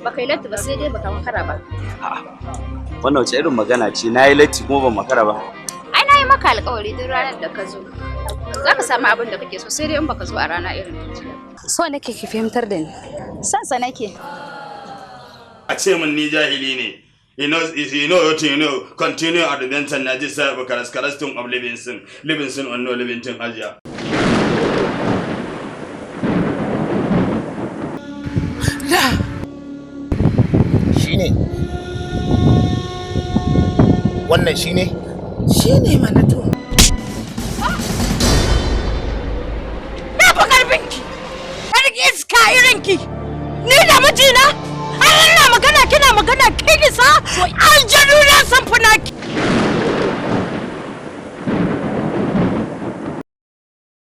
Baka yi latti ba, sai dai baka makara ba. A'a. Wannan wace irin magana ce? Na yi latti kuma ban makara ba? Ai na yi maka alƙawari, duk ranar da ka zo, za ka samu abin da kake so, sai dai in baka zo a rana irin ta jiya. So nake ki fahimtar da ni. Son sa nake. A ce min ni jahili ne. You know what you know. Continue adventure na ji sai karas karastin of living sin. Living sin on no living thing, ajiya. Shine wannan, shine. Shine mana to. Na fi karfinki. Har iska irinki. Ni da mijina. Har ina magana kina magana, kai isa aljanu na san funaki.